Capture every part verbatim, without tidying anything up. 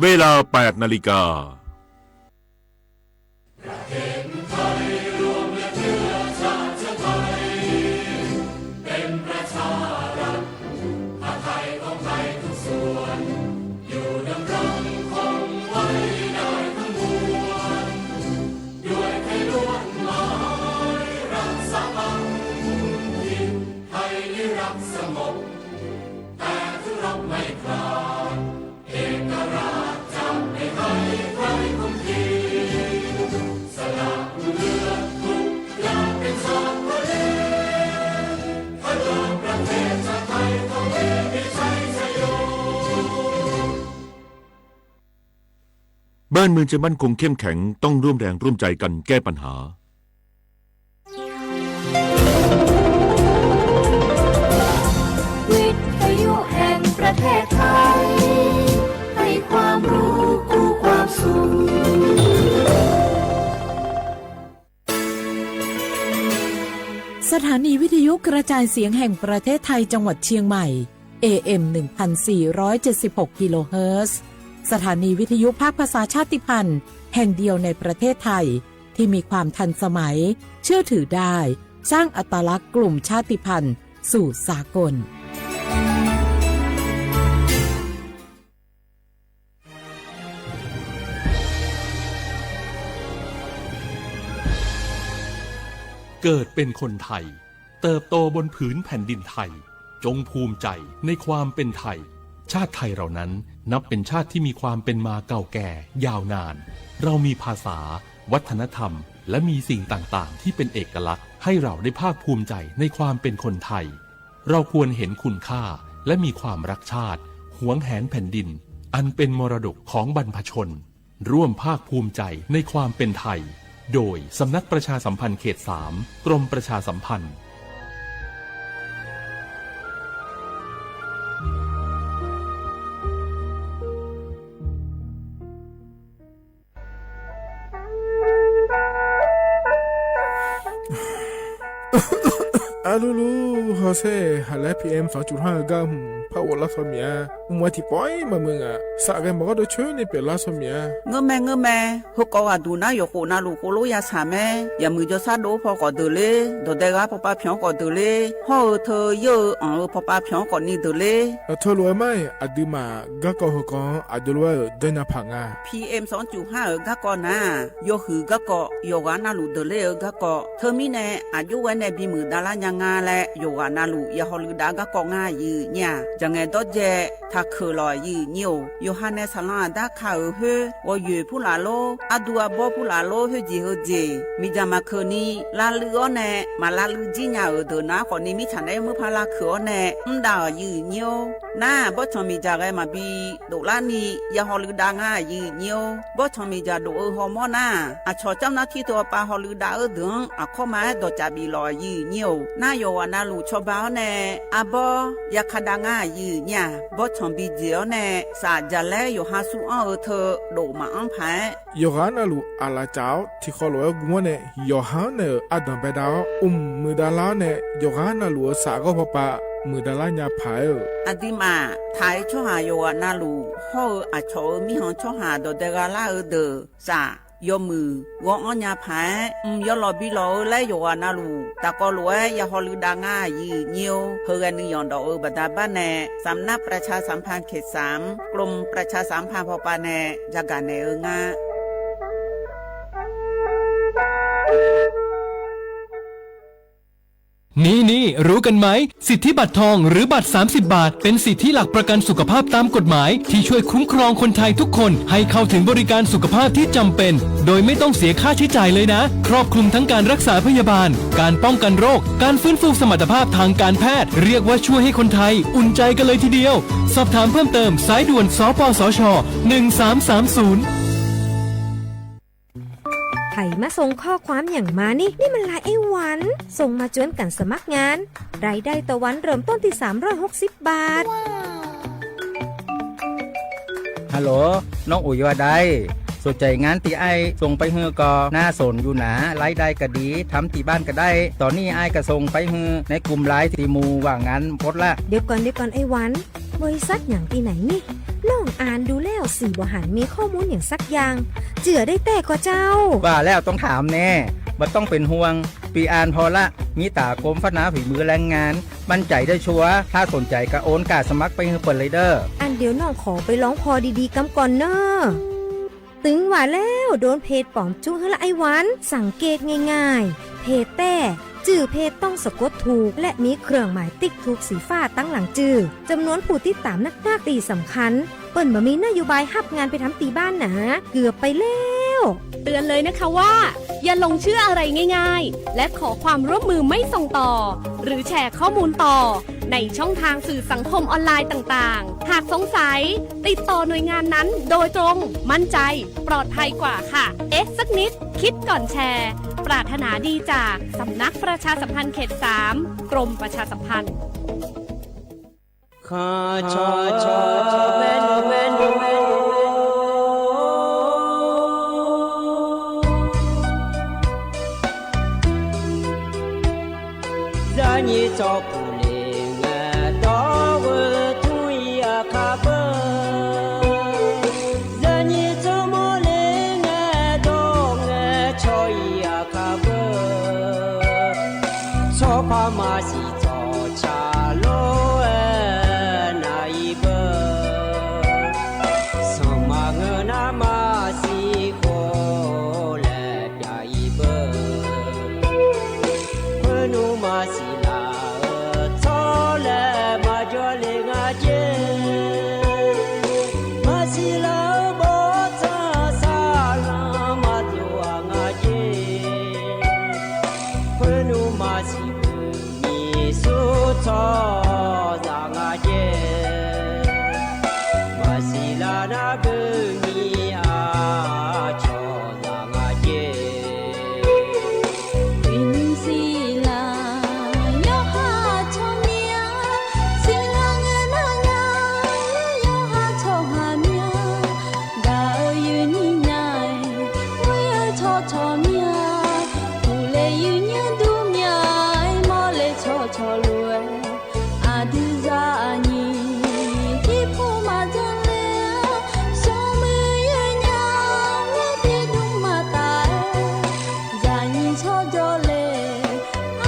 เวลา แปดนาฬิกา บ้านเมืองจะมั่นคงเข้มแข็ง ต้องร่วมแรงร่วมใจกันแก้ปัญหา วิทยุแห่งประเทศไทย ให้ความรู้คู่ความสุข สถานีวิทยุกระจายเสียงแห่งประเทศไทยจังหวัดเชียงใหม่ เอเอ็ม หนึ่งพันสี่ร้อยเจ็ดสิบหก กิโลเฮิรตซ์ สถานีวิทยุภาคภาษาชาติพันธุ์แห่งเดียวในประเทศไทย ที่มีความทันสมัย เชื่อถือได้ สร้างอัตลักษณ์กลุ่มชาติพันธุ์สู่สากล เกิดเป็นคนไทย เติบโตบนผืนแผ่นดินไทย จงภูมิใจในความเป็นไทย ชาติไทยเรานั้นนับเป็นชาติที่มีความเป็นมาเก่าแก่ยาวนาน เรามีภาษา วัฒนธรรม และมีสิ่งต่างๆ ที่เป็นเอกลักษณ์ ให้เราได้ภาคภูมิใจในความเป็นคนไทย เราควรเห็นคุณค่า และมีความรักชาติ หวงแหนแผ่นดิน อันเป็นมรดกของบรรพชน ร่วมภาคภูมิใจในความเป็นไทย โดยสำนักประชาสัมพันธ์เขตสาม กรมประชาสัมพันธ์ Arlulu hawsher haqlaer P M สองจุดห้า heugar hmq par ghoflar tawq mif-a. Mq-a tiqpawf-ir maqmuiq ngaq, safghae maqghawr dov coer ni pyeuflar tawq mif-a. Ngeurmae ngeurmae, heukawv ghaqduq nar yawqkhof navluf khoerlof yashaq mae. Yaqmuiq jawrshar dov-awr paw khawf deuq ler, dawqdae ghar pawpav pyanq-awr khawf deuq ler, hawr-eu teu yeur-eu anq-eu pawpav pyanq-awr khawf ni deuq ler. Aqteu lof-aer mar-iq aqduimaf garkawv heukawv-anr aqjox lof-aer-euq janrnya paq nga. P M สองจุดห้า euq garkawv nar-aq, yawhuiq garkawv yawqghaq navluf deuq ler-eu garkawv. Teumirnae aqjox ghae nae bimuiq davlar nya nga laer yawqghaq navluf ya hawluiv dav garkawv ngar aqyuif nyir-aq, jaqngaeq dawrdzae taqkeuq lawq aqyuif nyir-or. Yawqha nae saqlanr aqdar ka-euq khoer, ghawqyoeq purlaf lor, ardu arbawr purlaf lor, khoerjeq heujeq miqdzaq maqkeuq ni lavluiv-awr nae, maq lavluiv jir nya-euq deuq nar khawf ni mirtsaq naeq-aer murpar lavkeuq-awr nae mr dav-euq aqyuif nyir-or. Nar-aq, bawrtsanq miqdzaq ghae maqbi doflar ni ya hawluiv dav ngar aqyuif nyir-or. Bawrtsanq miqdzaq dof-eu hawmawr nar-aq, aqcawq camr nar tir teu-awr pav hawluiv dav-eu deuq-anr aqkawr ma-aer dawqcaf bif lawq aqyuif nyir-or. Nar yawqghaq navluf cawba-awr nae arbawr yaka dav ngar aqyuif nyir-aq, bawrtsanq bi jeq-awr nae saf jaqlaer yawqha sur anr-eu teu dof maqanr paq-aer, yawqghaq navluf aqlaf caf-awr tiqkhawf lof-aer gm-awr nae yawqha-anr naeq-euq ardanq baedav-awr, mq muiqdav lar-awr nae yawqghaq navluf-euq saf ghawr pawpav muiqdav lar nya paq-aer-euq. Aqduimaf taq-aer tsawrhaq yawqghaq navluf hawr-eu aqcawq-euq mirkhanq tsawrhaq dawqdae gha lar-eu deuq saf yawmuiq ghawr-anr nya paq-aer, mq yawlawq bi lawq-eu laer yawqghaq navluf tafkawv lof-aer ya hawluiv dav ngar aqyuif nyir-or. Heughae nuiyanq dawf-eu baqda bar nae สำนักประชาสัมพันธ์เขตสาม กรมประชาสัมพันธ์พป nae yagaq naeq-eu nga. นี่นี่ รู้กันไหม สิทธิบัตรทอง หรือบัตร สามสิบ บาท เป็นสิทธิหลักประกันสุขภาพตามกฎหมาย ที่ช่วยคุ้มครองคนไทยทุกคนให้เข้าถึงบริการสุขภาพที่จำเป็น โดยไม่ต้องเสียค่าใช้จ่ายเลยนะ ครอบคลุมทั้งการรักษาพยาบาล การป้องกันโรค การฟื้นฟูสมรรถภาพทางการแพทย์ เรียกว่าช่วยให้คนไทยอุ่นใจกันเลยทีเดียว สอบถามเพิ่มเติม สายด่วน สปสช หนึ่งสามสามศูนย์ ใครมาส่งข้อความอย่างมานี่ นี่มันไลน์ไอ้หวัน ส่งมาจวนกันสมัครงาน รายได้ต่อวันเริ่มต้นที่ สามร้อยหกสิบ บาท ฮัลโหล น้องอุ๋ยว่าได สนใจงานตี้อ้ายส่งไปหื้อก่อ น่าสนอยู่หนา รายได้ก็ดี ทำตี้บ้านก็ได้ ตอนนี้อ้ายก็ส่งไปหื้อในกลุ่มไลน์ตี้หมู่ว่างงานหมดละ เดี๋ยวก่อน เดี๋ยวก่อนไอ้หวัน บริษัทอย่างตี้ไหนนี่ น้อง อ่านดูแล้วสิบ่หันมีข้อมูลอย่างสักอย่าง เจือได้แต่ก็เจ้า ว่าแล้วต้องถามแน่ บ่ต้องเป็นห่วง ปีอานพอละ มีต๋ากรมพัฒนาฝีมือแรงงาน มั่นใจได้ชัวร์ ถ้าสนใจก็โอนการสมัครไปให้เปิดเลยเด้อ อันเดี๋ยวน้องขอไปลองพอดีๆ กำก่อนเนอะ ตึงว่าแล้ว โดนเพจป๋อมจุ๊ให้ละไอ้วัน สังเกตง่ายๆ เพจแต้ จื่อเพจต้องสะกดถูก และมีเครื่องหมายติ๊กถูกสีฟ้าตั้งหลังจื่อ จำนวนผู้ติดตามนักๆ ตีสำคัญ เปิ้นบ่มีนโยบายฮับงานไปทำตีบ้านหนา เกือบไปแล้ว เตือนเลยนะคะว่า อย่าหลงเชื่ออะไรง่ายๆ และขอความร่วมมือไม่ส่งต่อ หรือแชร์ข้อมูลต่อ ในช่องทางสื่อสังคมออนไลน์ต่างๆ หากสงสัย ติดต่อหน่วยงานนั้นโดยตรง มั่นใจ ปลอดภัยกว่าค่ะ เอ๊ะสักนิด คิดก่อนแชร์ ปรารถนาดีจากสำนักประชาสัมพันธ์เขตสาม กรมประชาสัมพันธ์ Zaqnyiq tsawrpuq le ngae dawr-eu tmr-ir aqkar beu. Zaqnyiq tsawrmawr le ngae dawr ngae caw-ir aqkar beu. Tsawrpar maqsiq tsawrca lor-aer nav-ir beu. Sanqma ngeur nar maqsiq khof laer pyav-ir beu. Khoernmr maqsiq laf-euq tsawrlaeq maqjawr le nga jer. Maqsiq laf-euq bawrtsanq saqlanq maqdov-aq nga jer. Khoernmr maqsiq beu nyiq sur tsawrhaqzaq nga jer. Maqsiq laf nar beu nyiq aqcawq zaq nga jer. Uiqnymr siq laf yawqha tsawrmyanr, siq laf ngae nar nya yawqha tsawrhaq myanr. Gaq-eu uiqnymr nya-aer, uir-eu tsawrcawq myanr. Uqle uiqnymr dur myanr-aer, mawrle tsawrcawq lof-aer. Aqdui zaqnyiq tirpov maqjan le-awr, smrmuiq yawnya-aer tiqdmr maqtaf-aer. Zaqnyiq tsawrjawr le,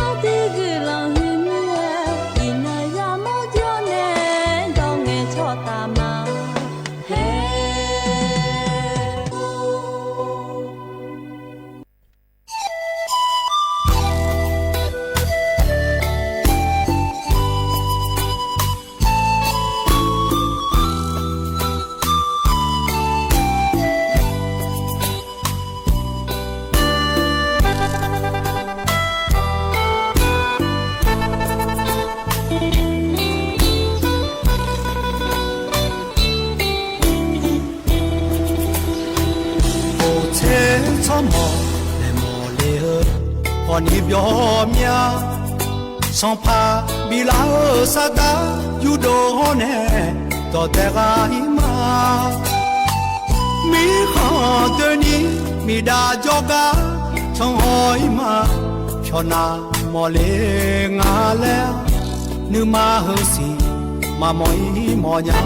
aqdui guiqlanq huiqmir-aer, iqnan yamawr jawr nae dawq ngaeqcawq taf ma. Haer. Oqtser tsawrmawq laeqmawq le-eu khawfni byawq mya. Sanqpaq biflaf-euq sardar yurdov hawr nae dawqdae ghaq-ir ma. Mirkhanq doeni miqdav jawrgar canhaw-ir ma. Pyawqnav mawqle nga laer nuima heusiq maqmawq-ir mawfnya.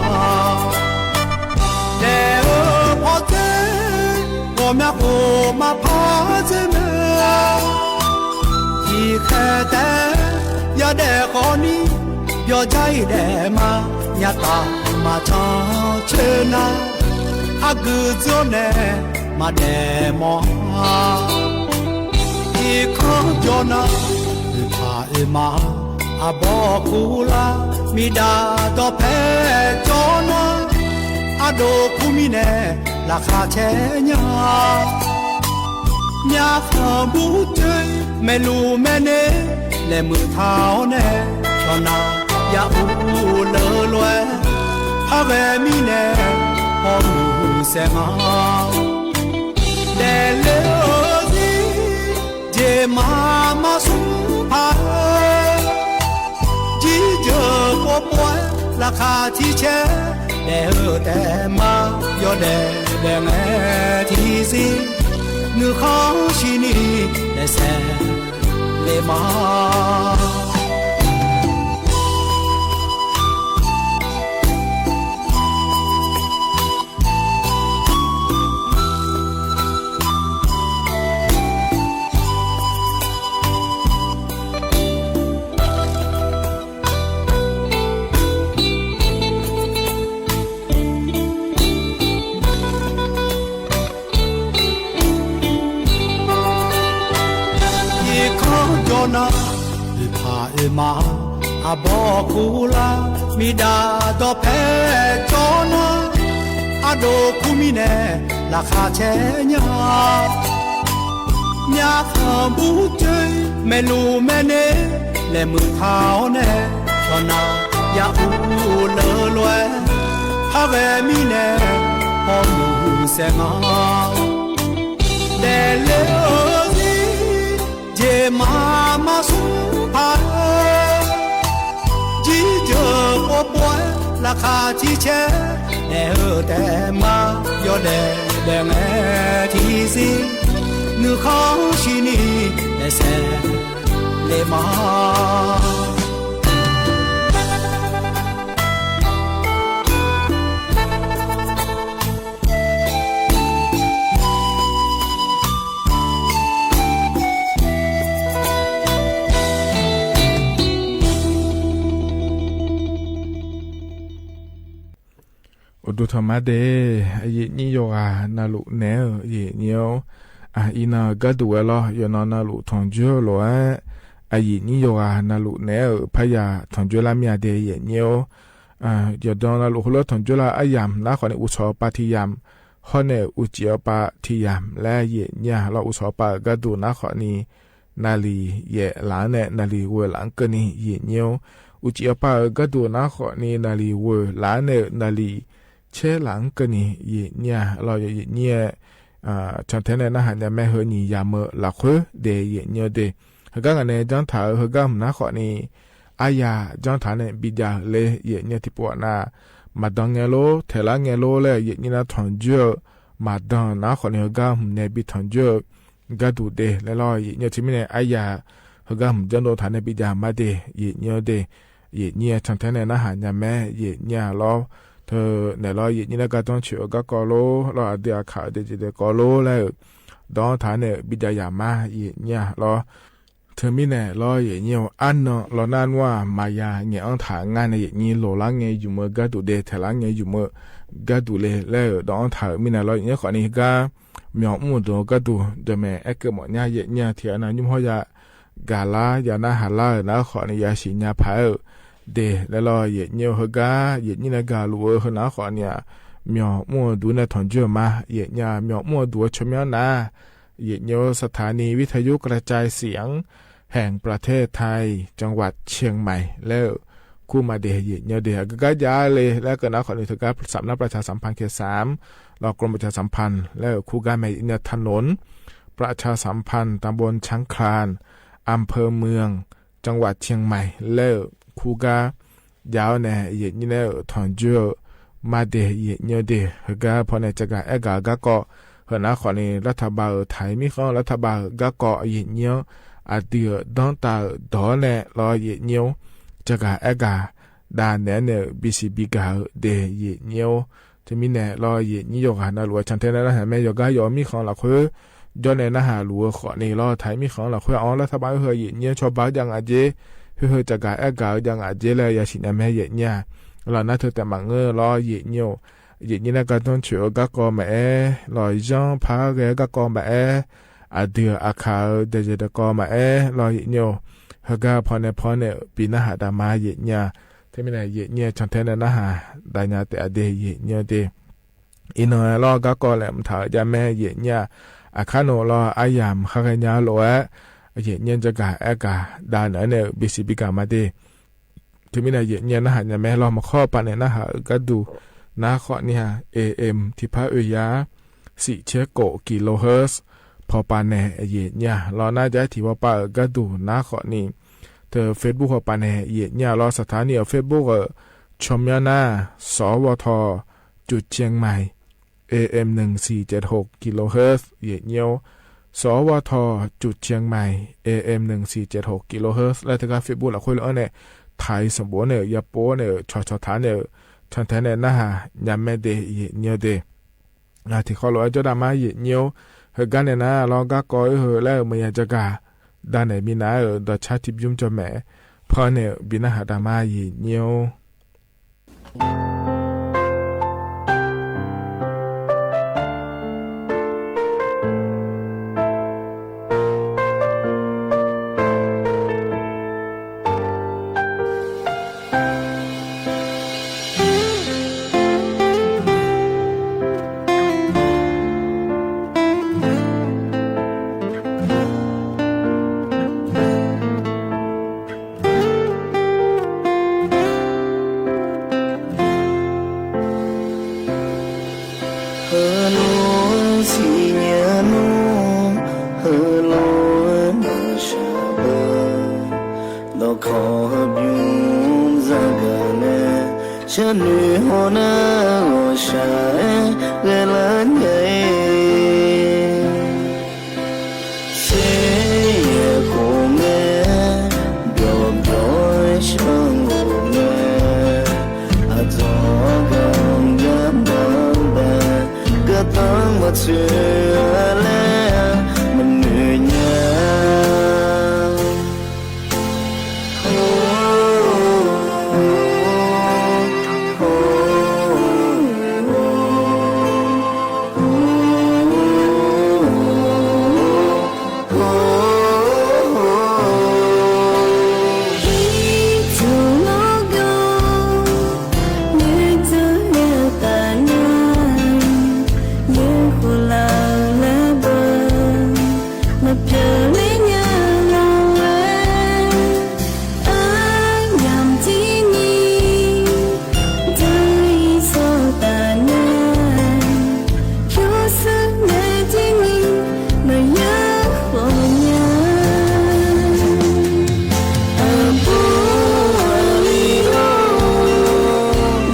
Daef-eu pawdzer ghawqmya khof maqpar dzer mae. Tiqkhaeq taef-aer yadaef khawfni byawqjar-ir daef ma. Nyataf maqcan coer nar, argui dzeur-awr nae maqdaef mawf-a. Irkanr jawr nar, uqtaq oe ma. Arbawr kurlar miqdav dawqpae jawr nar, ardov kur mirnae laqkhaq caer nya. Myavkhanq burcoer maeqluf maeqner laeqmuiq taq-awr nae, pyawqnav ya ur leulof-aer, par ghae mirnae hawmuiq saeq ma. Daefle-eu zir jeq maqmar smr paq-aer, jirjeuq povpov-aer laqkhaq tiq caer daef-eu taef ma. Yawdaef daef ngae tiqzir nuikhanr shirni daefsaef le ma. Aqbawr kurlar miqdaq dawqpae cawv nar, ardov kur mirnae laqkhaq caer nya. Myavkhanq burcoer maeqluf maeqnaeq laeqhmq taq-awr nae, yawqnaq ya ur leulof-aer, par ghae mirnae hawmuiq saeq nga. Daefle-eu zir jeq maqmar smr paq-aer, jirjeuq povpov-aer laqkhaq tiq caer naeq-eu taef ma. Yawdaef daef ngae tiqzir, nuikhanr shirni daefsaef le ma. Uqduq tanqma de, aqyuif nyir yawqghaq navluf naeq-eu aqyuif nyir-or, iqnan gharduq ghae lawr, yawqnan navluf tanqjoer-eu lof-aer, aqyuif nyir yawqghaq navluf naeq-euq parya tanqjoer lar mir-a de, aqyuif nyir-or. Yawqdan navluf heulof-aer tanqjoer lar aryamq nar khawfni uqcawq awqpav tiq yamq, hawr nae uqcif awqpav tiq yamq laer aqyuif nyir-a lawr. Uqcawq awqpav-euq gharduq nar khawfni naqliq yaef laf-anr nae naqliq ghoe laf-anr keuvni aqyuif nyir-or. Uqcif awqpav-euq gharduq nar khawfni naqliq ghoe laf-anr nae naqliq caer laf-anr keuvni aqyuif nyir-a lawr. Aqyuif nyir-aer cantae nae narhaq nya mae, heu nyiq yamq-eu lafkhoer de aqyuif nyir-or de. Heugar ngaq nae janr taq-euq heugar hmq nar khawfni arya janr taq nae bijav-euq le aqyuif nyir-a. Tiqpov ghaq nav maqdan ngae lor, taeqlar ngae lor laer aqyuif nyir nar tanqjoer-eu maqdan nar khawfni heugar hmq nae bi tanqjoer-eu gharduq de laer lawr aqyuif nyir-or. Teumirnae arya heugar hmq janrdov taq nae bijav ma de aqyuif nyir-or de. Aqyuif nyir-aer cantae nae narhaq nya mae aqyuif nyir-a lawr. Teunaeq lawr aqyuif nyir nar gardanr coeq-eu garkawv lor lawr, aqdui aqkaq-euq daeqjeq daeqkawv lor laer-euq dawq-anr taq nae bijav yaq ma aqyuif nyir-a lawr. Teumirnae lawr aqyuif nyir-or, arnan lawr nar nmr-aq maqya ngaeq-anr taq ngar nae aqyuif nyir loq lar ngae ymq-eu gharduq de, taeq lar ngae ymq-eu gharduq le laer-euq dawq-anr taq-euq mirnae lawr aqyuif nyir khawfni heugar myawq mr-eu deuq-eu gharduq deuq maeq aerkeuv mawf nya aqyuif nyir-a. Tiq ghaq nav nymr hawr ya gaq lar ya narhaq lar-euq nar khawfni yasiq nya paq-aer-euq de laer lawr aqyuif nyir-or. Heugar aqyuif nyir nae gaq luf-eu heu nar khawfni-aq myawq mr-eu duq nae tanqjoer-eu ma aqyuif nyir-a. Myawq mr-eu duq-eu tsawrmyanr nar aqyuif nyir-or, สถานีวิทยุกระจายเสียงแห่งประเทศไทย จังหวัดเชียงใหม่ laer-euq kur ma de aqyuif nyir-or de. Aqgeu gar jav le laer keuv nar khawfni teugar สำนักประชาสัมพันธ์เขตสาม ลอ กรมประชาสัมพันธ์ laer-euq kur gar mae aqyuif nyir-a. ถนนประชาสัมพันธ์ ตำบลช้างคลาน อำเภอเมือง จังหวัดเชียงใหม่ laer-euq kur gar jav-awr nae aqyuif nyir nae-euq tanqjoer-eu ma de aqyuif nyir-or de. Heugar pawnae caqgaq aergaq-eu garkawv, heu nar khawfni รัฐบาล-euq taq-ir mirkhanq-anr รัฐบาล-euq garkawv aqyuif nyir-anr aqdui-euq danrtav-euq dawq-awr nae lawr aqyuif nyir-or, caqgaq aergaq davnaeq-aer nae-euq bisiq bigaq-eu de aqyuif nyir-or. Teumirnae lawr aqyuif nyir yawqghaq navluf-aer cantae nae narhaq mae, yawqgar yawq-eu mirkhanq lafkhoer jawr nae narhaq luf-eu khawfni lawr taq-ir mirkhanq lafkhoer-aq anr รัฐบาล-anr heu aqyuif nyir-anr cawba-eu jav ngaq jeq, khoer heu caqgaq aergaq-eu jav ngaq jeq laer yasiq nya mae aqyuif nyir-a. Lawq nar teu taef maqngeur lawr aqyuif nyir-or, aqyuif nyir nae gardanr coeq-eu garkawv maqaer, lawq zanr par ghae-eu garkawv maqaer, aqdui-euq aqkaq-euq daeqjeq daeqkawv maqaer lawr aqyuif nyir-or, heugar pawnae pawnae-euq bi narhaq dav ma aqyuif nyir-a. Teumirnae aqyuif nyir-aer cantae nae narhaq dav nya taef-a de aqyuif nyir-or de. Iqnan-aer lawr garkawv laeqhmq taq-euq jav mae aqyuif nyir-a. Aqkar nawq lawr aryamq khar ghaenya lof-aer aqyuif nyir-anr jagaq aergaq davnaeq-aer nae-euq bisiq bigaq ma de. Teumirnae aqyuif nyir-aer narhaq nya mae lawr maqkhawr paq naeq narhaq-euq gharduq nar khawfni-aq, AM tiqpar oe yar siqcaer kof kilohertz pawqpaq naeq aqyuif nyir-a lawr nar jav tiq pawqpaq-euq gharduq nar khawfni teu Facebook pawqpaq naeq aqyuif nyir-a lawr สถานี-euq Facebook-euq tsawrmyanr nar สวท จุดเชียงใหม่ AM หนึ่งสี่เจ็ดหกกิโลเฮิรตซ์ aqyuif nyir-or, สวท จุดเชียงใหม่ AM หนึ่งสี่เจ็ดหกกิโลเฮิรตซ์ laer teugar Facebook lafkhoer le-anr nae taq-ir sanqbof-anr nae-euq yapov-anr nae-euq cawqcawq taq-anr nae-euq cantae nae narhaq nya mae de aqyuif nyir-or de. Tiqkhawv lof-aer jawrdav ma aqyuif nyir-or, heugar nae nar lawr garkawv-ir heu laer-euq maqya jagaq davnaeq minav-aer-euq dawqcar tiqbymr jawr mae. Pawnae-euq bi narhaq dav ma aqyuif nyir-or. Sharnoeq hawnar ghawqshaq-aer ghaelar nya-ir. Tser yaeq khof ngae, byawq byawq-aer shar ghof ngae, aqdzawq-anr ganr gar manr bae, gardanr maqtsoeq-a laer maqnoeq nya. Ircuf lawrgawv, noeqdzeur-eu taf nar, yaerkhof laf-euq laer beu, maqpyeuf ler nya lawr-aer, aryamq jir ni, dzeur-ir sawr taf nar, pyurshuir nae jir ni, maqya khawf nya. Aqbur aqli-or,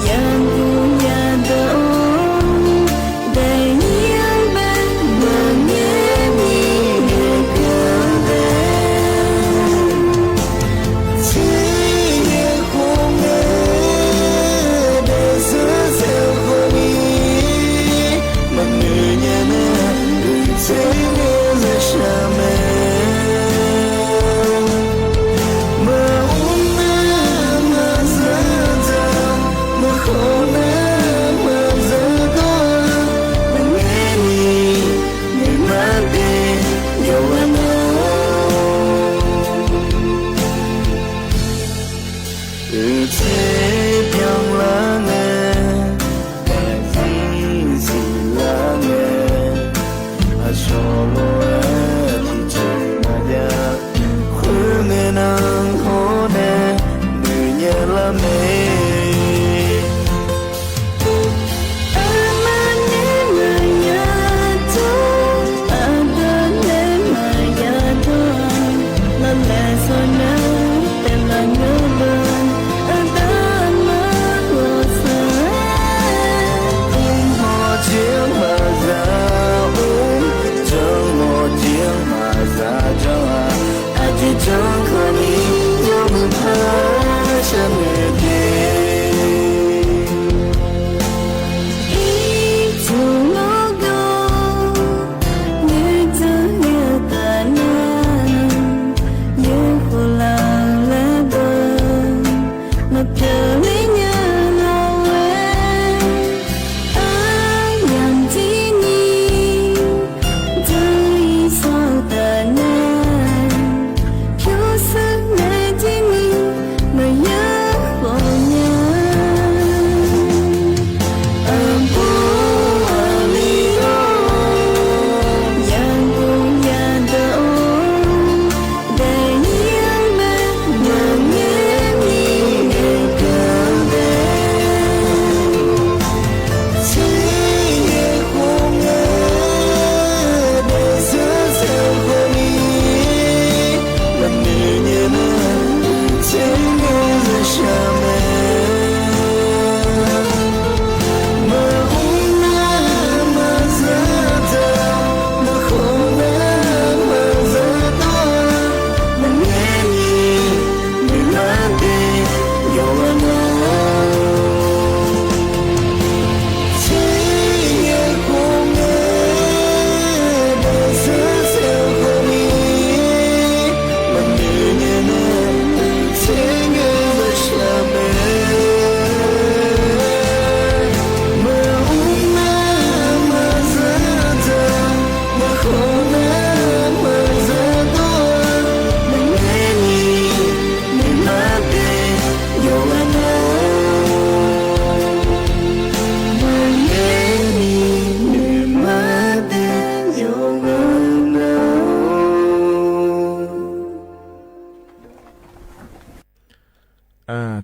yagaq yadaq-awr, daefnyir-anr bae maqngaer ni ngaeqkeuv-eu dae. Tser yaeq khof ngae, daefzir saeq khawf ni, maqnoeq nya nar, uiqtser ngae zaqshaq mae. Maqmr nar maqzaq dzaq, maqkhawf nar maqzaq dawr-a, maqngaer ni nuima daef yawqghaq na. Uiqtser byanlar ngae, daefzir siqlar ngae, aqcawq lof-aer tiqjeq maqjav, khoerngae nan hawr nae noeqnya lar mae. Aqma nae maqya jawr, aqda nae maqya jawr-a, lawlaeq sawqnae taef maqngeur beu, aqda aqma ghawqshaq-aer, mr hawq jir-anr maqzaq mr, janr hawq jir-anr maqzaq janr-a, aqjeq janr khawf ni, yawmuiq par sharnoeq de. Ircuf lawrgawv, noeqdzeur-eu taf nar, yaerkhof laf-euq laer beu, maqpyeuf ler nya lawr-aer, aryamq jir ni, dzeur-ir sawr taf nar, pyurshuir nae jir ni, maqya khawf nya. Aqbur aqli-or, yagaq yadaq-awr, daefnyir-anr bae maqngaer ni ngaeqkeuv-eu dae. Tser yaeq khof ngae, daefzir saeq khawf ni, maqnoeq nya nar, uiqtser ngae zaqshaq mae. Maqmr nar maqzaq dzaq, maqkhawf nar maqzaq dawr-a, maqngaer ni nuima daef yawqghaq na. Tser yaeq khof ngae, daefzir saeq khawf ni, maqnoeq nya nar, uiqtser ngae zaqshaq mae. Maqmr nar maqzaq dzaq, maqkhawf nar maqzaq dawr-a, maqngaer ni nuima daef yawqghaq na. Maqngaer ni nuima daef yawqghaq na.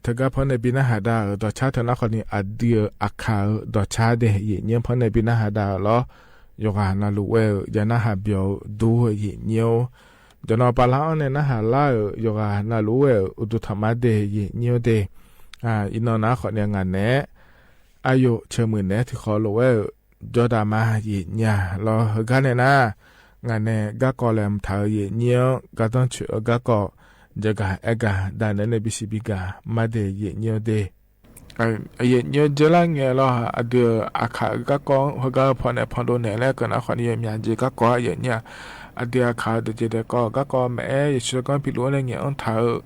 Teugar pannae bi narhaq dav-euq dawqcar teu nar khawf ni, aqdui-euq Aqkaq-euq dawqcar dae yaeq nyir-anr pannae bi narhaq dav-euq lawr. Yawqghaq navluf ghae-euq jav narhaq byawq-eu dur-eu yaeq nyir-or, jawqnan bala-anr nae narhaq lar-euq yawqghaq navluf ghae-euq uqduq taqmar dae yaeq nyir-or dae, Iqnan nar khawfni ngaq naeq-aer aqyawf ceuq muiq naeq-aer tiqkhawf lof-aer-euq jawrdaq ma yaeqnyir-aq lawr. Heugar nae nar, ngaq nae garkawv laeqhmq taq-euq yaeqnyir-anr gardanr coeq-eu garkawv jagaq aergaq daqnaeq nae bisiq bigaq ma de yaeqnyir-eu de. Yaeqnyir-eu dzeurlar ngae lawr, aqdui-euq aqkaq-eu garkawv-anr heugar-eu pawnaeq pandov naeq laer keuv nar khawfni yawmyaq jeq garkawv-a yaeqnyir-aq, aqdui aqkaq-euq deuqjeq daeqkawv-eu garkawv maqaer, Yeqsur Zaqkanr piluf-anr nae ngaeq-anr taq-eu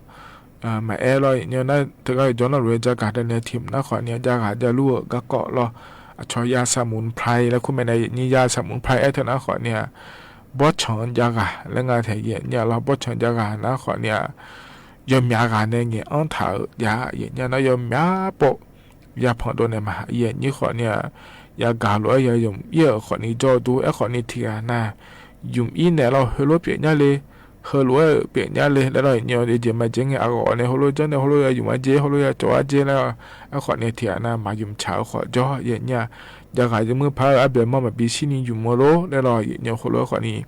maqaer lawr yaeqnyir-eu nar, teugar yawqjawr navluf-eu jagaq daqnaeq tiq mq nar khawfni-a, jav ghaq javlur-euq garkawv lawr. Aqcawq ya saqmuq prai laer kur mae nae yaeqnyir ya saqmuq prai aer teu nar khawfni-a, bawrtsanq-anr jav ghaq laer nga taeq yaeqnyir-a lawr. Bawrtsanq jav ghaq nar khawfni-a, yawmyaq ghaq nae ngaeq-anr taq-euq jav yaeqnyir-a nar yawmyaq pov ya pandov naeq ma yaeqnyir khawfni-a, yagaq lof-aer ya yamq ir-euq khawfni jawr-eu dur. Aerkhawfni tiqghaq nar, yamq ir naeq lawr heulof pyeuf nyar le, heulof-aer-euq pyeuf nyar le laer lawr yaeqnyir-a. Yawjeq maqjeq ngae aqghawf nae heulof janr nae heulof ya yamq-a jeq, heulof ya cawv-a jeq laer lawr. Aerkhawfni tiqghaq nar maqyamq tsaq-eu khawf jawr yaeqnyir-a. Jav ghaq yawmuiq par-eu arbaeq mawr maqbi shirni yamq-eu lor laer lawr yaeqnyir heulof-aer khawfni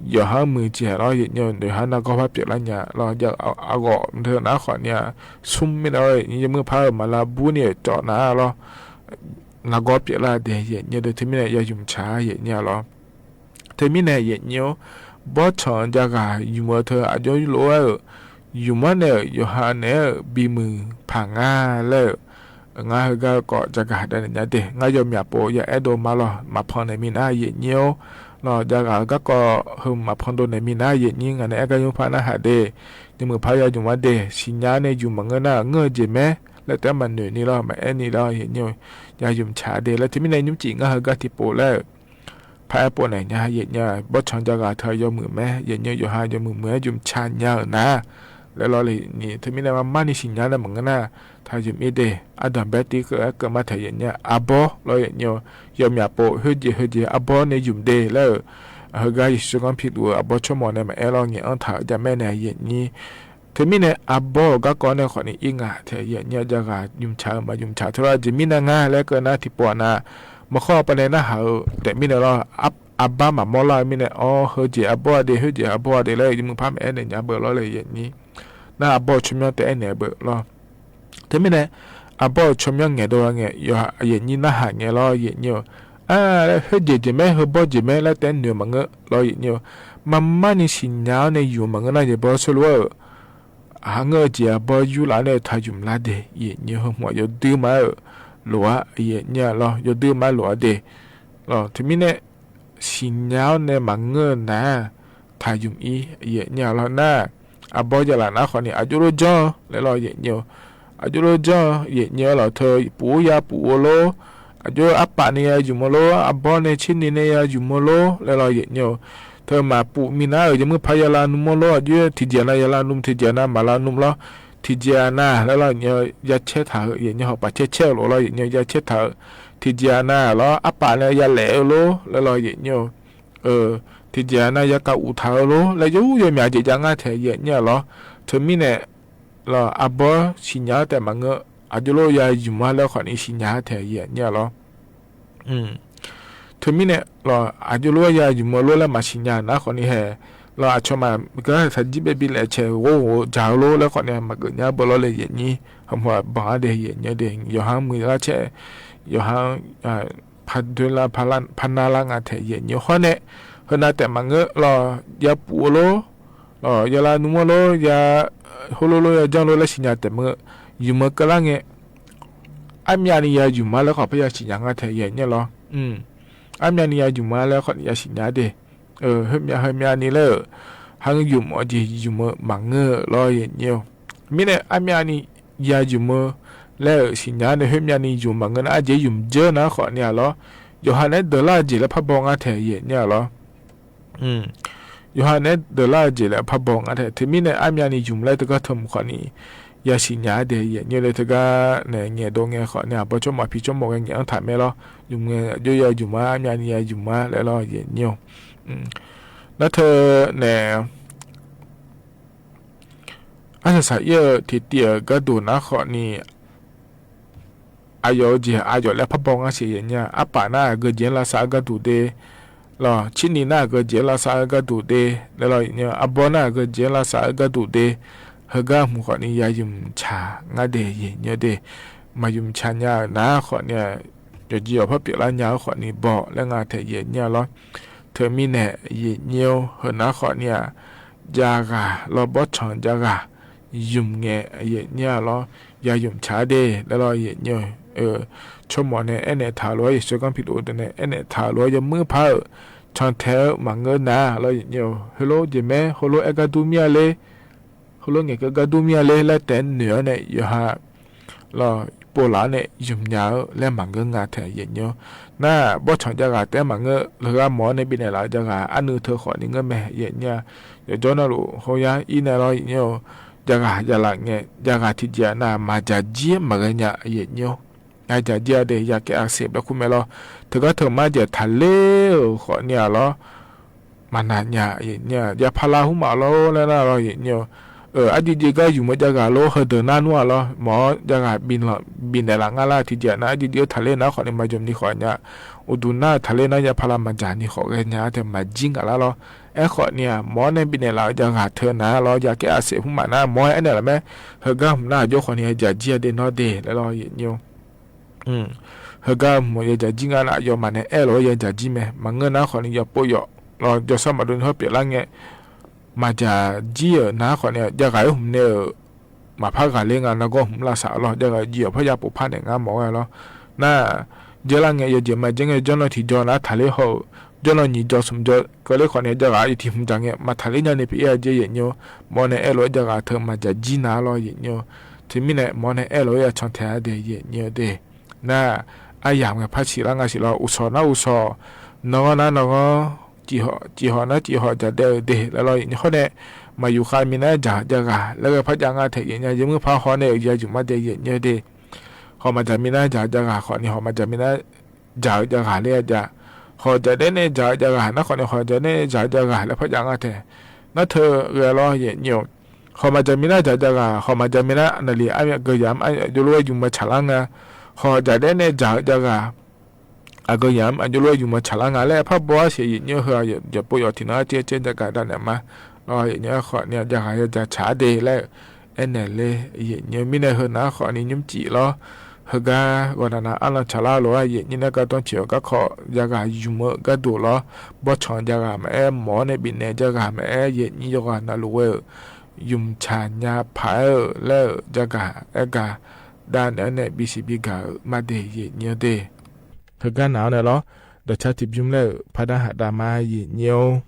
yawqha-anr muiq jeq lawr yaeqnyir-eu, yawqha nargawr par pyeuflar nya lawr. Aqghawf teu nar khawfni-a, smr mirnae lawr yaeqnyir yawmuiq par-euq maqlavbur ni-euq cawv nar lawr, nargawr pyeuflar de yaeqnyir de. Teumirnae ya yamq tsaq-a yaeqnyir-a lawr. Teumirnae yaeqnyir-or, bawrtsanq jav ghaq yamq-eu teu aqjox lof-aer-euq yamq-anr nae-euq yawqha naeq-aer-euq bimuiq paq nga laer-euq, ngar heugar-eu kawv jagaq daqnaeq nya de. Ngar yawmyaq pov ya aerdov ma lawr, maqpan naeq minav yaeqnyir-or. Lawr jav ghaq-eu garkawv heu maqpan dov naeq minav yaeqnyir ngaq nae aer gar nymr par narhaq de. Yawmuiq par ya yamq-a de, siqnya nae yamq maqngeur nar ngeur-eu jeq mae laer taef-aer maqnoeq ni lawr, maqaer ni lawr yaeqnyir-eu, ya yamq tsaq de laer. Teumirnae nymr cif ngar heugar tiqpov laer-euq paraer pov naeq nya yaeqnyir-a. Bawrtsanq jav ghaq teu yawmuiq mae yaeqnyir-eu, yawqha yawmuiq muiq-aer yamq tsaq nya-euq nar laer lawr le ni. Teumirnae marmar ni siqnya nae maqngeur nar taq yamq ir de. Ardanq baer tiv keuv-aer keuv ma taeq yaeqnyir-a. Arbawr lawr yaeqnyir-eu, yawmyaq pov khoerjeq heujeq arbawr nae yamq de laer-euq, heugar Yeqsur Zaqkanr piluf-eu arbawr tsawrmawf nae maqaer lawr ngaeq-anr taq-euq jamaer nae yaeqnyir. Teumirnae arbawr-euq garkawv nae khawfni ir nga taeq yaeqnyir-a. Jav ghaq yamq tsaq-eu maqyamq tsaq teu lawr jeq mirnae ngar laer keuv nar tiqpov-a nar, maqkhawr pav nae narhaq-eu taef mirnae lawr, arbar maqmawr lar-eu mirnae awr heujeq arbawr-a de, khoerjeq arbawr-a de laer yawmuiq par maqaer naeq nya beu lawr le yaeqnyir. Nar arbawr-eu tsawrmyanr taef aernaeq beu lawr. Teumirnae arbawr-euq tsawrmyanr ngaeqdov-a ngae, yaeqnyir narhaq ngae lawr yaeqnyir-eu, a, laer khoerjeq jeq mae, heubawr jeq mae laer taef-aer noeq maqngeur lawr yaeqnyir-eu, marmar ni siqnya-awr nae yamq maqngeur nar yaeqbawr sawrlof-aer-euq, aqha ngeur-eu jeq arbawr yurlaf-awr nae taq yamq lar de yaeqnyir-eu. Heu hmq-aq yawdui ma-aer-euq lof-aer yaeqnyir-a lawr, yawdui ma-aer lof-aer de. Teumirnae siqnya-awr nae maqngeur-eu nar-aq taq yamq ir yaeqnyir-a lawr nar, arbawr javlaf nar khawfni aqjox lof janr-eu laer lawr yaeqnyir-eu, aqjox lof janr-eu yaeqnyir-a lawr teu puf-ur ya puf-eu lor, aqjox arpaf nae ya yamq-eu lor, arbawr nae tserni nae ya yamq-eu lor laer lawr yaeqnyir-eu, teu maqpuf minav-euq yawmuiq par ya lavnm-ar lor, aqjox tiqjeq nav ya lavnm, tiqjeq nav maqlavnm lawr, tiqjeq-a nav laer lawr yaeqnyir-eu ya caer taq-eu yaeqnyir-a, hawpaf caer caer-eu lof lawr yaeqnyir-eu ya caer taq-eu, tiqjeq-a nav lawr arpaf nae ya laef-eu lor laer lawr yaeqnyir-eu, tiqjeq-a nav ya kav uq taq-eu lor laer yawr yawmyaq jeq jav ngar taeq yaeqnyir-a lawr. Teumirnae lawr arbawr siqnya-awr taef maqngeur, aqjox lof ya yamq-ar laer khawfni siqnya-ar taeq yaeqnyir-a lawr. Teumirnae lawr aqjox lof-aer ya yamq-eu lor laer maqsiqnya nar khawfni hae, lawr aqcawq maqgar taqjir baev bi laef caeq ghof ghof dzaq-eu lor laer khawfni maqgeuf nya beu lawr le yaeqnyir. Hawmawf banq-ar de yaeqnyir de, yawqha-anr muiq lar caer, yawqha-anr pardoer lar parnar lar nga taeq yaeqnyir hawr nae, heunav taef maqngeur lawr ya puf-eu lor, lawr ya lavnm-ar lor, ya heulof lor ya janr lor laer siqnya taef maqngeur, yamq-eu keuvlar ngae armyavni ya yamq-ar laer khawf par ya siqnya nga taeq yaeqnyir lawr. Armyavni ya yamq-ar laer khawfni ya siqnya de. Khoermyav heumyavni laer-euq har yamq-awr jeq yamq-eu maqngeur-eu lawr yaeqnyir-eu. Mirnae armyavni ya yamq-eu laer-euq siqnya nae khoermyavni yamq maqngeur nar arjeq yamq dzeur nar khawfni-a lawr, yawqha naeq-aer deuqlar-eu jeq laer par baw ngar taeq yaeqnyir-a lawr. Yawqha naeq-aer deuqlar-eu jeq laer par baw ngar taeq. Teumirnae armyavni yamq laer teugar teumq khawfni ya siqnya-ar de yaeqnyir le. Teugar nae ngaeqdov ngae khawfni arbawr tsawrmawf pi tsawrmawf ghae ngaeq-anr taq mae lawr. Yamq ngae aqjox ya yamq-ar, armyavni ya yamq-ar laer lawr yaeqnyir-eu. Nar teu nae arsaq saq ir-eu tiqtiv-euq gharduq nar khawfni aqyawf-eu jeq aqyawf laer par baw ngar siq yaeqnyir-a. Arpaf nar aqgeu jeq-anr lavsav-eu gharduq de lawr, cirni nar aqgeu jeq-anr lavsav-eu gharduq de laer lawr yaeqnyir-eu, arbawr nar aqgeu jeq-anr lavsav-eu gharduq de, heugar hmq khawfni ya ymq tsaq ngar de yaeqnyi-eu de. Maq ymq tsaq nya-euq nar khawfni-aq, yawqjeq yawqpar pyeuflar nya-eu khawfni baw laer nga taeq yaeqnyi-a lawr. Teumirnae yaeqnyi-eu heunar khawfni-aq, jav ghaq lawr bawrtsanq jav ghaq ymq ngae yaeqnyi-a lawr, ya ymq tsaq-a de laer lawr yaeqnyi-eu. Tsawrmawf nae aernaeq taq-eu lof-aer, yawshaer ganr piluf deuq nae aernaeq taq-eu lof-aer, yawmuir par-euq cantae-eu maqngeur nar lawr yaeqnyi-eu, heulof jeq maer heulof aer gar dur mir-a ler, heulof ngaeqkeuv gar dur mir-a ler laer taef-aer noeq-awr nae yawqha lawr povlaf-awr nae ymq nya-eu laer maqngeur nga taeq yaeqnyi-awr. Nar bawrtsanq jav ghaq taef-aer maqngeur, leugar mawf-awr nae bifnaeq laf-eu jav ghaq arnuiv teu khawfni ngeur mae yaeqnyi-a. Yawqjawr navluf hawr yar ir nae lawr yaeqnyi-eu, jav ghaq jav laf ngae jav ghaq tiqjeq-aq nar maqdzaq jir maqghae nya yaeqnyi-awr. Nar dzaq jir-a de, ya kaer aqseq bae kur mae lawr. Teugar teu mar jaeq taqler-euq khawfni-aq lawr, maqnaq nya yaeqnyi-a. Yapala hmq maf lawr laer nar lawr yaeqnyi-eu, arjir jeq gar ymq-eu jav ghaq lor heudeuq nar nmr-a lawr, mawf-awr jav ghaq bifnaeq laf ngar lar tiqjeq nar arjir jeq-eu taqler nar khawfni maqymq ni khawf nya. Uqduq nar-euq taqler nar yapala maqdzaq ni khawf ghae nya-a taeq maqjir ngaq lar lawr. Aerkhawfni-aq mawf-awr nae bifnaeq laf-eu jav ghaq teu nar lawr, ya kaer aqseq hmq maf nar mawf-aer aernaeq laf mae, heugar hmq nar aqjox khawfni ya dzaq jir-a de nawr de laer lawr yaeqnyi-eu. Heugar hmq ya dzaq jir nga nar aqyawfmaf nae aerlof-aer ya dzaq jir mae. Maqngeur nar khawfni yawpov yawf lawr jawrshar maqdov ni hawr pyeuflar ngae, maqdzaq jir-euq nar khawfni jav ghaq-aer hmq nae-euq maqpar ghaqler nga nargawr hmq lavsaq lawr, jav ghaq jeq yawqpar ya pov par naeq ngar mawf-aer lawr. Nar jeq lar ngae yawjeq maqjeq ngae jawrnan tiqjaw nar taqler haw-euq, jawrnan nyiq jaw smq jaw keuvler khawfni jav ghaq yawtiq hmq dzaq ngae maqtaqler nyani pyeuf-ir-a jeq yaeqnyi-eu. Mawf-awr nae aerlof-aer jav ghaq teu maqdzaq jir nar lawr yaeqnyi-eu. Teumirnae mawf-awr nae aerlof-aer ya cantae-a de yaeqnyi-eu de. Nar aryamq ngae par ciqlar nga siq lawr, uqshawq nar uqshawq, nanrghanr nar nanrghanr, cifhawq nar cifhawq dzaq daef-eu de laer lawr yaeqnyi hawr nae, maqyuf khav minav-aer dzaq-eu jav ghaq laer ghae par jav nga taeq yaeqnyi-a, yawmuir par haw nae-euq ya ymq mar de yaeqnyi-eu de. Hawq maqdzaq minav dzaq-eu jav ghaq khawfni hawq maqdzaq minav dzaq-eu jav ghaq laer-a jav. Hawq dzaq daef nae dzaq-eu jav ghaq nar khawfni hawq dzaq daef nae dzaq-eu jav ghaq laer par jav nga taeq. Nar teu ghae lawr yaeqnyi-eu, hawq maqdzaq minav dzaq-eu jav ghaq, hawq maqdzaq minav naqli armyaq geuq yamq armyaq jawrlof-aer ymq-eu tsaqlar nga. Hawq dzaq daef nae dzaq-eu jav ghaq, aqgeu yamq-anr aqjox lof-aer ymq-eu tsaqlar nga laer par baw-awr siq yaeqnyi-eu heu-aq, yawqpov yawqtiq nan-anr caer caer jav gaq dav naeq ma. Lawr yaeqnyi-eu khawfni-aq jav ghaq ya dzaq tsaq-a de laer aernaeq ler yaeqnyi-eu mirnae heu nar khawfni nymr cif lawr. Heugar ghawqnaq nav arnan tsaqlar lof-aer yaeqnyi nae gardanr ciq-eu garkawv jav ghaq ymq-eu gharduq lawr, bawrtsanq jav ghaq maqaer, mawq-awr nae bifnaeq jav ghaq maqaer, yaeqnyi yawqghaq navluf ghae-euq ymq tsaq nya paq-aer-euq laer-euq jav gaq aer gaq dav naeq-aer nae bisiq bigaq-euq mar de yaeqnyi-eu de. Heugar naq-awr nae lawr, dawqcar tiqbymr laer-euq pardar haq dav ma yaeqnyi-or.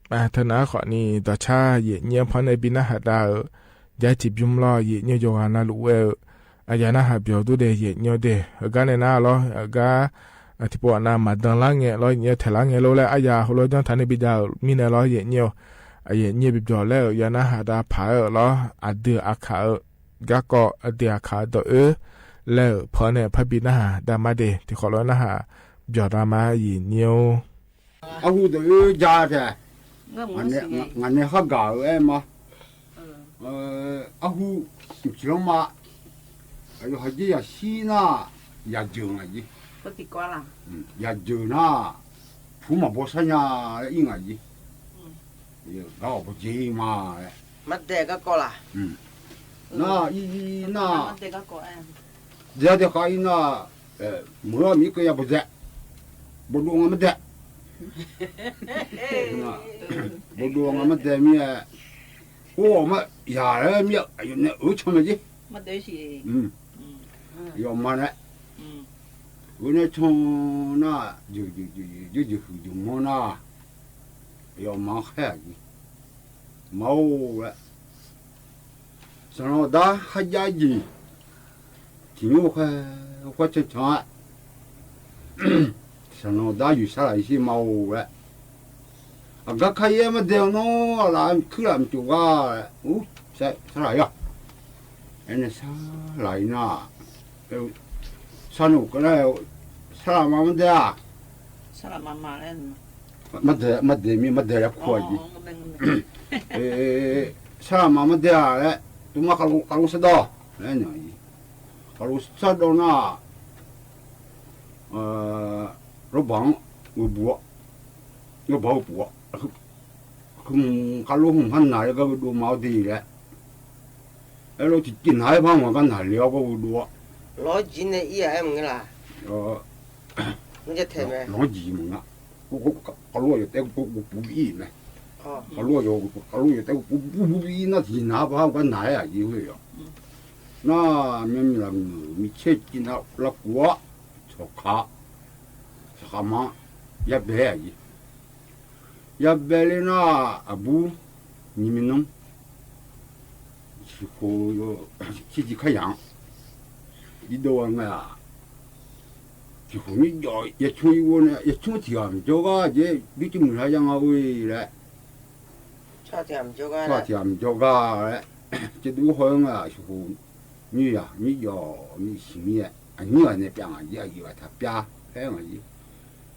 Teunav-aer khawfni dawqcar yaeqnyir-anr pannae bi narhaq dav-euq, jaer tiqbymr lawr, yaeqnyir yawqghaq navluf ghae-eu, aqyawf narhaq byawq dur dae yaeqnyir-awr dae, heugar nae nar lawr, heugar tiqpov ghaq nav maqdan lar ngae lawr, yaeqnyir taeq lar ngae lor laer aryaq heulof-aer janr taq nae bi jav-euq mirnae lawr, yaeqnyir-awr, yaeqnyir bi byawq laer-euq ya narhaq dav paq-aer-euq lawr, aqdui aqkaq-eu garkawv, aqdui aqkaq-eu dawq oer laer-euq pawnae parbi narhaq dav ma de, tiqkhawf lof-aer narhaq byawq dav ma, yaeqnyir-or. Arhu dawq oer ja taef. Ngaq nae khargaq-eu aer ma. Arhu mqciq lanr ma. Aqyawf haqjir yaqshir nar, yaqjeuq ngaq jir. Yaqjeuq nar, puq maqbaw sharnya laer ir ngaq jir. Gar ghawq baw jeq ir ma laer. Maqdaeq garkawv laq? Nar ir nar, daeq-a daeq khav ir nar, meuq-ar miqkeuv ya bawdaeq, bawdov nga mardaeq. Bawdov nga mardaeq mir-aer, or ma yaq laer mir-a, aqyawf nae oer can mae jir. Aqyawfmaf nae oer nae can nar, jeuq jeuq jeuq jeuq huiq jeuq manr nar, aqyawfmaf-anr khaer-aq jir. Ma-or laer, sanqlanq dar kharjav jeq tiq nymr khaer, khaer can can-aer, sanqlanq dar yuif sar laq-ir shir ma-or laer, aqgar kar-ir-aer mardaeq-eu nawr aqlaf kuir laf mqcof gar laer, ur, sar laq-ir-aq. Aernae sar laq-ir nar, sar noeq keuvlar-eu, sar laq ma mardaeq-aq. Mardaeq, mardaeq mir, mardaeq ya kur-aq jir. Sar laq ma mardaeq-aq laer, tov mar khavlof sardawv laer naeq-aq jir. Khavlof sardawv nar, lawrbaq-anr ghoe buf-awr, lawrbaq ghoe buf-awr, hmq, khavlof hmq har naq-aer gar ghoe dov ma-awr de laer, aerlof tiqjeq naq-aer par maqgar naqle-awr gar ghoe dov-awr, lawr jir nae ir-aq aer maqngeur laq? Lawr jir maqnga. Khavlof aqyawf taef ghoe buf bif-ir mae. Khavlof aqyawf, khavlof aqyawf taef ghoe buf buf bif-ir nar tiqjeq naq-aer par gar naq-aer-aq jir khoer-awq. Nar, myanrmyawq lafmuiq micaer civnav lavkuf-awr, cawqkaq, saqkhaq ma-anr yabae-aer-aq jir. Yabae ler nar, aqbur nyiq mi nanr, tiqkhof, tserjiv karyaq-anr irdov-a ngae-aq, tiqkhof nyir jawf yacmr ir ghov nae, yacmr tiq ghaq maqjawr gar jeq, durcir muiqlar ya nga-or laer, tiq ghaq maqjawr gar laer, caevdov haw-aer ngae-aq, tiqkhof nyir yaq nyir jawf ni siqmir-aer, aqnyir ghaq nae pyav ngaq jir, aqyuif ghaq taq pyav-aer ngaq jir.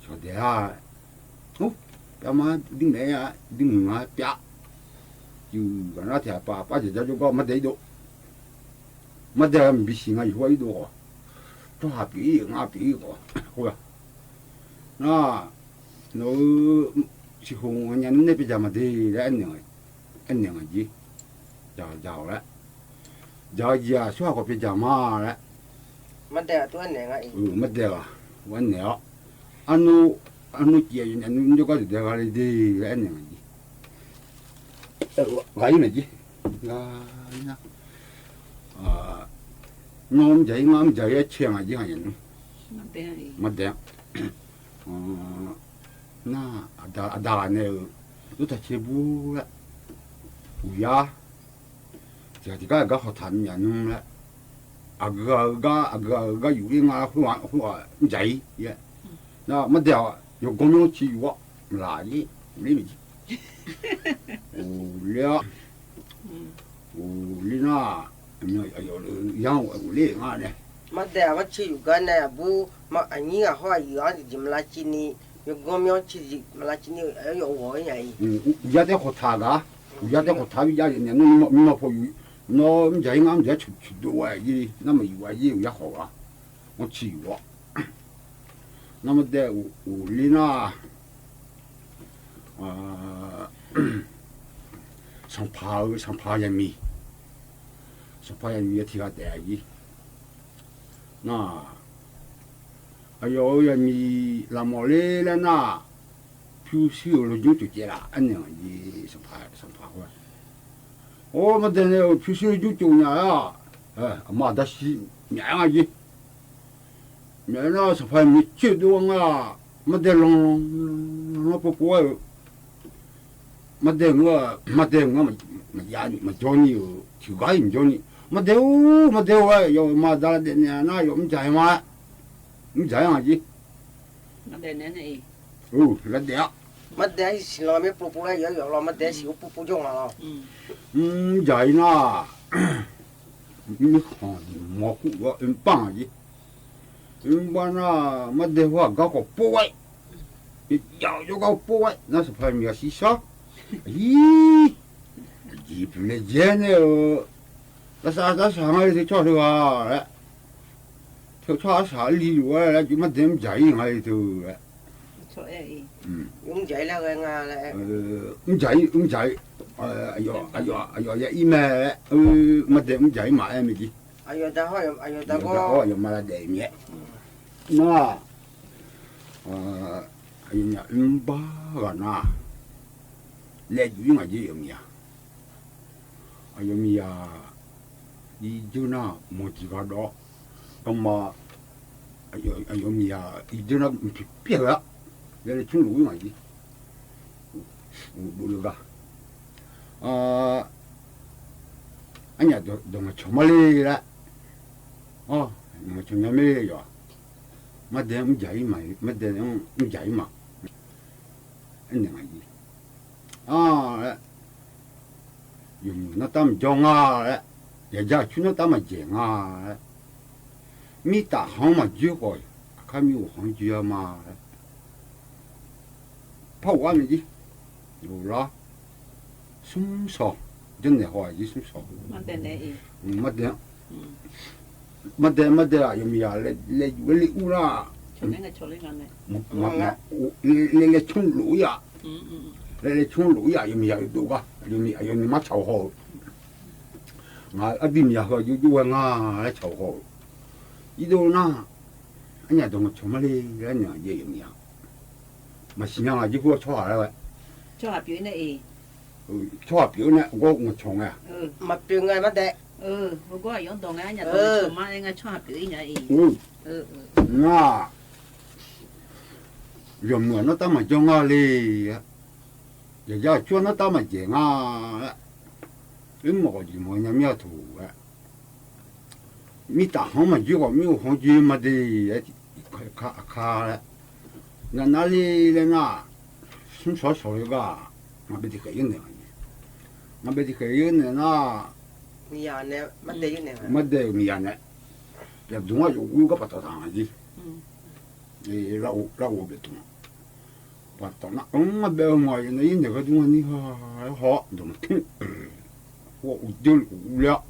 Cawqdaeq-a, or, pyav ma, duirmaeq-aer ya, duirmuiq nga pyav. Yuif ghaq nar tiq ghaq pav, par jeq jar jawrgar mardaeq irdov. Mardaeq-a maqbi siq nga, yawqha irdov khawf, tsawrhaq pyeuf ir, ngar pyeuf ir khawf, khoer-a. Nar, nawq-eu tiqkhof nya nmr nae pyav dzaq maqde laer aernaeq ngaq jir. Dzaq dzaq-awq laer, dzaq-eu jeq-aq tsawrhaq khawf pyav dzaq ma laer, mardaeq ghaq, mardaeq ghaq aernaeq-awr, arnur, arnur cif-a yawnyaf nmr jawrgar deuq dae gha le de laer aernaeq ngaq jir. Ghaq ir ngaq jir. Nar, mr dzaq ir ngar mr dzaq ir-aer cae ngaq jir, aqyawf nmr. Mardaeq-a. Nar, aqda ghaq nae-euq, dawrtaq cae bur laer, uqyar, tiq ghaq tiq gar gar hawqtaq myaf nmr laer, aqgeu ghaq-eu gar, aqgeu ghaq-eu gar yuf ler nga, khoer-aq mr dzaq ir-aer. Nar, mardaeq-aq yawganr myanr civ yuf-awr, laq ir, ler maeq jir. Uqler-awr, uqler nar, aqmyan aqyawf-eu yar-anr ghofler nga nae, mardaeq-aq marciv yuf gar nae aqbur, aqnyir ghaq hawr aqyuif-anr tiqjeq maqlav civ ni, yawganr myanr civ tiqjeq maqlav civ ni, aqyawf ghawq-ir nya-iq. Uqyar taef khawqtaq gaq, uqyar taef khawqtaq-aer bi jav-eu nae, nmr mawr paw yuf, nawr mr dzaq ir ngar mr dzaq-aer cuqdov-aer jir, nar maqyuf-a jir, uqyar khawq gaq, anr civ yuf-awr. Nar mardaeq uqler nar, sanqpaq-eu, sanqpaq yaqmiq, sanqpaq yaqmiq ya tiq ghaq taef-a jir. Nar, aqyawf-euq yaqmiq lafmawf ler laer nar, pyurshuir-euq lawrjmr tsof caev laf aernaeq-a jir, sanqpaq, sanqpaq khoer-a. Or, mardaeq nae-euq pyurshuir lawrjmr tsof nya-aer-aq, aqma aqda shir myaf-aer nga jir. Myaf-aer nar, sanqpaq yaqmiq coerdov nga, mardaeq lanq lanq pov pov-aer-euq, Mardae mq-eu, mardae mq-anr maqjav ni, maqjawr ni-euq tiqgar-iq maqjawr ni, mardae-or, mardae-or-aer yawf ma da lavdaef naeq-a nar, yawf mrdzaq-ir ma-aer, mrdzaq-ir ngaq jeq. Lavdaef-a. Mardae-aer siqlanq mir pov pov laer yawf yawf law, mardae-aer siq-awr pov pov jawr nga lawr. Mrdzaq-ir nar, mirkhanq mawr kur-awr oermr bar ngaq jeq. Oermr bar nar, mardae hawr-aq garkawv pov-aer, jav-awr jawrgar pov-aer nar, sanqpaq miqghaq shirshar, ir, jeqpuq nae jaer nae-eu, lavsav lavsav ngar-eu teu tsawrhaq teughaq laer, teu tsawrhaq arsaq arli luf-aer laer, jeq mardae mrdzaq-ir nga-eu teu laer, mrdzaq-ir, mrdzaq-ir, aqyawf ya ir mae laer, mardae mrdzaq-ir maqaer mae jeq. Aqyawf da hawr aqyawf ma lavdaef mir-aer nar, aqyawfnyaf oermr bar ghaq nar, laev juf-ir ngaq jeq yawmiqzaq. Aqyawf miqzaq irjeur nar mawq tiq ghaq dawv-awr, garma, aqyawf miqzaq irjeur nar mqpiq pyaeq-a, laev laev cmr lof-ir ngaq jeq. Uqdov le gar, arnyaf dawq ngaeq cawq ma le laer, ngaeq cawq nya ma le yawf-aq, mardae mrdzaq-ir ma, mardae mrdzaq-ir ma, aernaeq ngaq jeq. Ar laer, yawqmuiq nartav maqjawr nga laer, yaqja aqcur nartav maqjaeq nga laer, mirtaf khanq-anr maqjoer khawf, aqkar mir-euq khanq-anr joer-a ma laer, par of-ar nae jir, lar, smr shawq, janrnaeq haw-aq jir smr shawq, mardae, mardae, mardae-aq yawmiqzaq laev juf-aer le ur nar, laev laev cmr lof-ir-aq, laev laev cmr lof-ir-aq yawmiqzaq yawdov gar, yawmiq aqyawf nuima tsaq-awr haw-eu, ngaq arduimaf yaq heu-aq jov jov ghae nga laer tsaq-awr haw-eu, irdov nar, arnyaf dawq ngaeq cawq ma le laer naeq-aq jeq yawmiq-aq, maqsiq nya ngaq jir khoer-awr tsawrhaq laer ghae, tsawrhaq pyeuf-ir nae, tsawrhaq pyeuf-ir nae gawr ngaeq cawq ngae-aq, maqpyeuf ngae mardae, nar, yawqmuiq-aq nartav maqjawr nga le, yaqja aqcur-anr nartav maqjaeq nga laer, oermawf khawf jeq mawf nya mir-a taq-aer, mirtaf khanq-anr maqjoer khawf mir-euq khanq-anr joer ma de-aer, aqkar laer, navnar le laer nar, smr shawq shawq-eu gar, ngaq bae tiqkhaeq yawr naeq-a, ngaq bae tiqkhaeq yawr naeq nar, mardae-euq miqzaq nae, yaqdmq-anr yawf gur gar paftawf taq ngaq jir, larghov bae dmq, paftawf nar, ngar bae-eu mawf-aq yawf nae yawr naeq gharduq ngar nir ha-aer haw-awr dawq maqtmr, uqdui uqler-awr,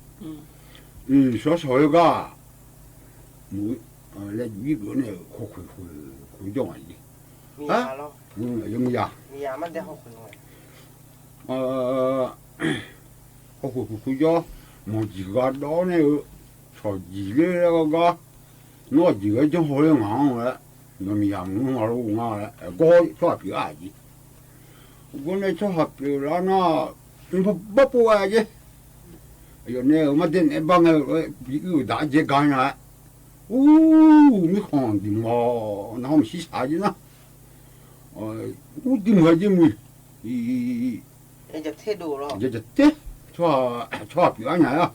shawq shawq-eu gar, laev juf-ir geuf-eu nae-euq hawkhoeq khoeq khoeq jawr ngaq jir, aqyawf miqzaq, hawkhoeq khoeq khoeq jawr, mawq jeq ghaq dawv-awr nae-eu, cawq jeq ler laer gar gar, nawr-aq jeq ghae janr haw ler ngaq-anr laer, nawq miqzaq mq-anr nga lo nga laer aergawr tsawrhaq pyeuf-a jir, uqgawr nae tsawrhaq pyeuf lar nar, mqpar bar pov ghae-a jer, aqyawf nae-euq mardae naeq-aer bar ngae-eu lof-aer bi ir-euq daq-aer dzae gar nya-aer, ur, mirkhanq diq mawf-awr narhawr maqshir shaq-a jer nar, ur, diq mawf-a jer muiq, yajaq ter, tsawrhaq pyeuf-a nya-aer-a,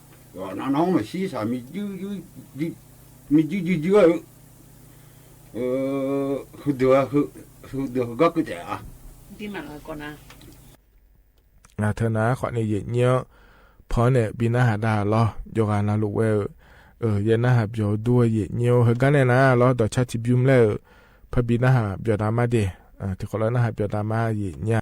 narhawr maqshir shaq, miqjuir juir juir-aer-eu, heudeuq, heudeuq heugar keuv taef-a. Teunar khawfni yaeqnyir-anr paw-anr nae bi narhaq dav lawr, jawrghaq navluf ghae-eu, yaer narhaq byawq-eu dur-eu yaeqnyir-or, heugar nae nar lawr, dawqcar tiqbymr laer-euq parbi narhaq byawq dav mar de, tiqkhawf lar narhaq byawq dav mar yaeqnyir-a.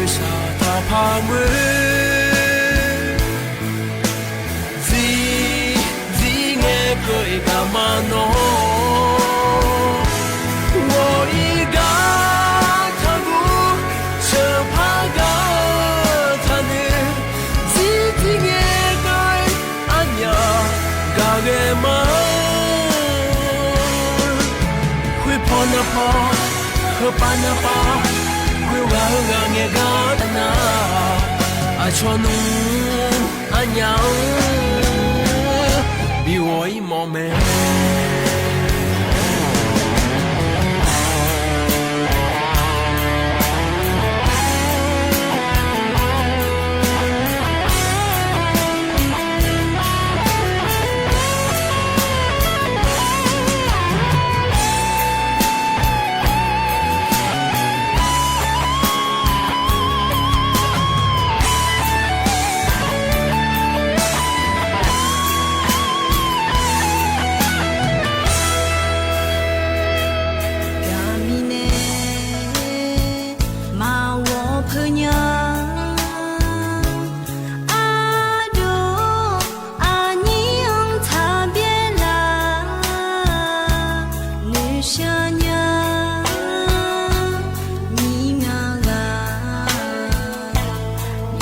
Nuishaq taqpar ngoer, zir, zir ngae keuv-eu gaqma nawr, ghawq-ir gar taqguv, sheuqpar gar taqnoeq, zir, zir ngae keuv-ir arnyaf gaq ghae ma. Khoerpaw narpaw, heupav narpav, khoerghaq heughaq ngae gar taqnar, aqcawq nmr arnyaf-anr bi ghawq-ir mawf mae. Gaqmirnae maqghawq peunya. Ardov aqnyir-anr taqbyaer laf, noeqshaq nya, mirnga ghaq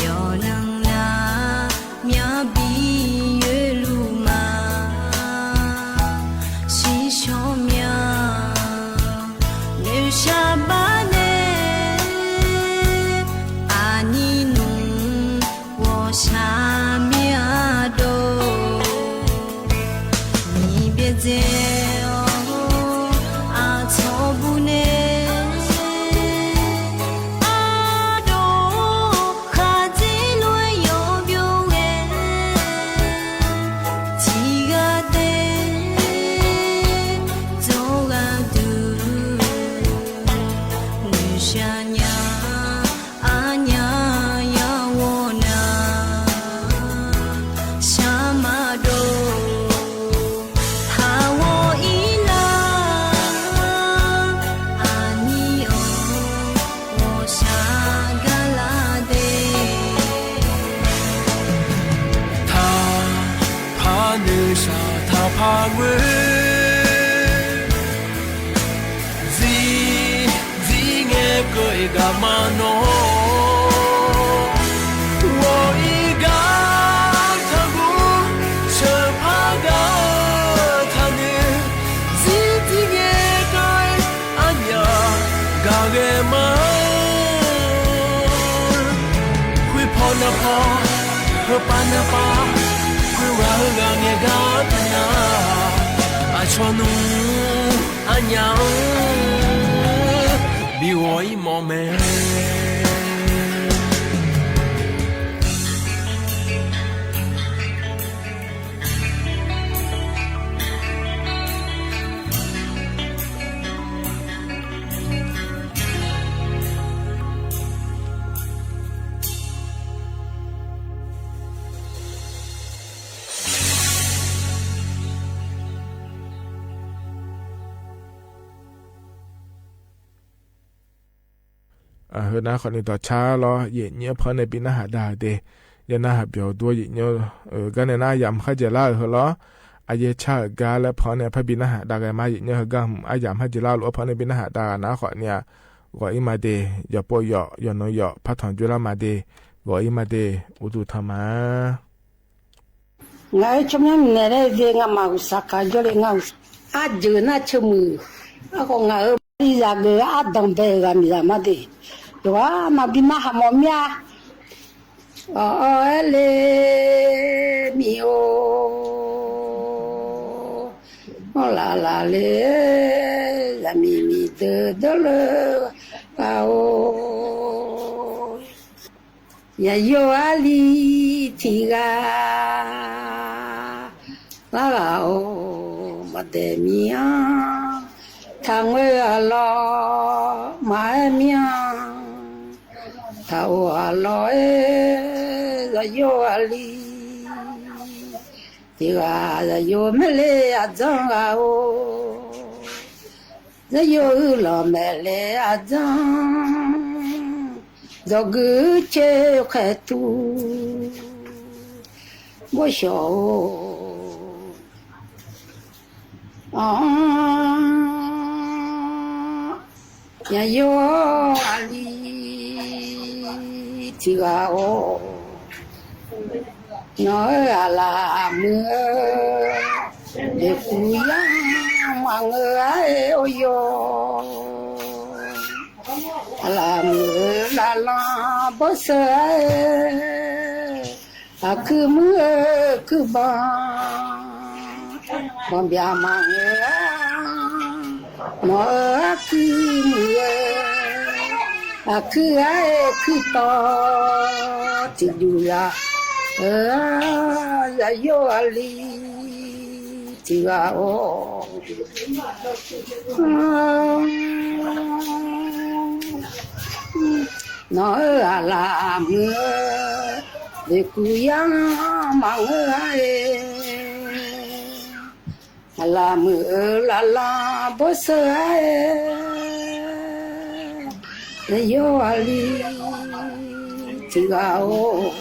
yawqnan nar, myavbi yoerluf ma. Shiqshawq mya, noeqshaq bar nae, aqnyir nmr ghawqshaq mir-a dov. Miqbyaerdzae-awr aqcawq bu nae, ardov khaqdzer lof-aer yawqbyov ghae, tiqghaq taef dzawrghaq duq, noeqshaq nya, arnyaf ya ghawq nar, shar maqdov, taq ghawq-ir lar, aqnyir-awr ghawqshaq gar lar de. Taqpar noeqshaq taqpar ngoer, zir, zir ngae keuv-eu gaqma nawr, ghawq-ir gar taqguv, sheuqpar gar taqnoeq, zir, zir ngae keuv-eu arnyaf gaq ghae ma. Khoerpaw narpaw, heupav narpav, khoerghaq heughaq ngae gar taqnar, aqcawq nmr arnyaf-anr bi ghawq-ir mawf mae. Heu nar khawfni dawqcar lawr, yaeqnyoer paw nae bi narhaq dav-eu de. Yanar haq byawq dur-awr yaeqnyoer-eu gar nae nar aryamq kharjaeq lar-euq heu lawr. Aqyaer car-euq gar laer paw nae par bi narhaq dav ghae ma. Yaeqnyoer heugar hmq aryamq kharjaeq lar-eu lof-aer paw nae bi narhaq dav ghaq nar khawfni-aq, ghawq-ir ma de. Yawqpov yawq, yawqnan yawq, par tanq dzoerlar ma de. Ghawq-ir ma de. Uqduq tanq ma. Ngaq-aer tsawrmyanr naeq laer ze ngamaf uqsaq kaq jawrle nga-euq. Arjeuq nar ceuq muiq, arkhawf ngaq-euq maqli zaq geuf ardanq bae-euq ghaq miqzaq ma de. Yawqghaq navluf bi narhaq mawf mir-a. Awq, awq, aer le mir-or. Mawrlaf laf le, zaqmiq miqdeuq dawrleu ghaq-or. Yaqyo arli tiq ghaq lar ghaq-or, maqdaeq mir-anr taqngoer ghaq lawr, maqaer mir-anr taq-or ghaq lawr-aer, zaqyo arli tiq ghaq zaqyo maeqle aqdzanr ghaq-or. Zaqyo uir lawq maeqle aqdzanr Dzawqgui coer khaeqtuv bawrshawq-or, yaqyo aqli tiq ghaq-or, nawq-euq aqlaf muiq-eu, leqkuv yar maqngeur-a-aer or yawr. Aqlaf muiq-eu laflanr bawrseu-aer, aqkuir muir-eu kuirbanq, banqbyaq maqngeur-a. Nawq-euq aqkuir muiq-eu, aqkuir-aer kuirtawv tiqjuq ya-eu, yaqyo aqli tiq ghaq-or, nawq-euq aqlaf muiq-eu, leqkuv yar maqngeur-a-aer, aqlaf muiq-eu laflanr bawrseu-aer, yawr aqli tiq ghaq-or,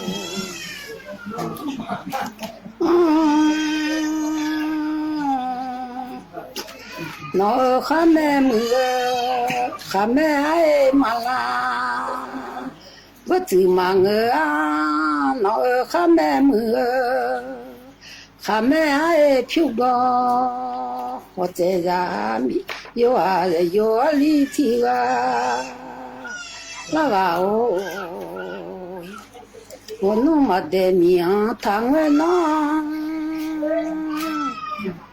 nawq-euq khaqmae muiq-eu, khaqmae-aer maqlar, bawrtsuif maqngeur-a. Nawq-euq khaqmae muiq-eu, khaqmae-aer pyur gawr, khawf tsaev zaq-a, yawr-aq, yawr-aq li tiq ghaq lar ghaq-or, ghawqnmr maqdaeq miq-anr taqngaer nawr,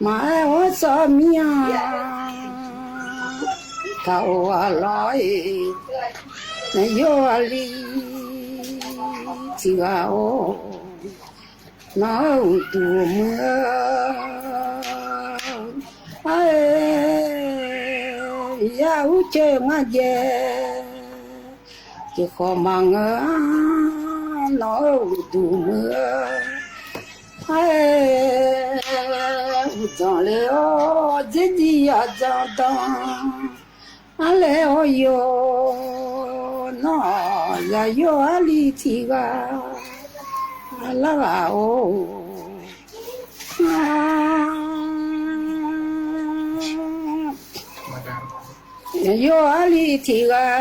maqaer ghawr sawr mir-anr taq-or, aqlawr-iq, yawr-aq li tiq ghaq-or, nawq-euq uqduq muiq-eu, aer, yar urcoer ngar jaev, tiqkhawf maqngeur-a. Nawq-euq uqduq muiq-eu, aer, uqdzanq le-awr dzer jir aqdzan dan, arlae-awr yawr, nawr-aq, yaqyo aqli tiq ghaq lar ghaq-or, yawr-aq li tiq ghaq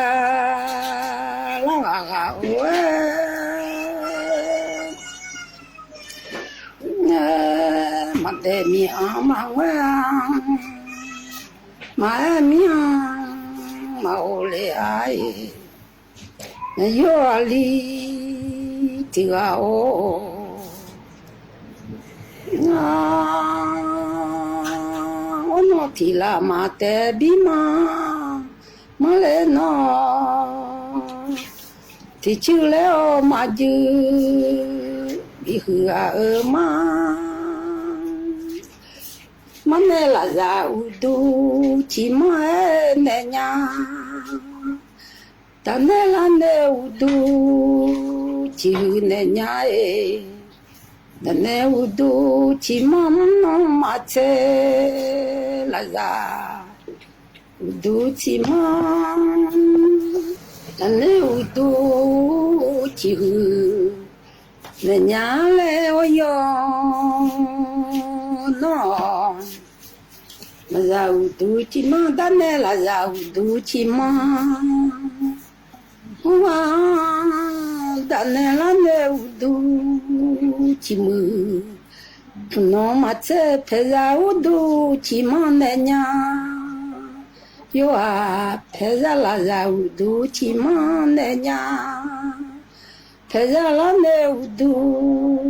lar ghaq ghaq-or, maqdaeq miq-anr maqngaer-a, maqaer mir-anr maqghov le-a-iq, yawr-aq li tiq ghaq-or, nawr tiq laf maqtaeq bir ma, marle nawr tiqcuir laer-awr maqjuir, bihuiq ghaq-euq mar, marnae lafzaq uqduq ciqmanr-aer naeq nya, tafnaeq larnae uqduq ciqhuiq naeq nya-e, tafnaeq uqduq ciqmanr mr nawr maqtser, lafzaq uqduq ciqmanr, tafnaeq uqduq ciqhuiq naeq nya laer-awr yawr, nawr-aq, lafzaq uqduq ciqmanr, darnae lafzaq uqduq ciqmanr, mr-a, tafnaeq larnae uqduq ciqmuiq, nawr maqtser paeqzaq uqduq ciqmanr naeq nya, yawr-aq, paeqzaq lafzaq uqduq ciqmanr naeq nya, paeqzaq larnae uqduq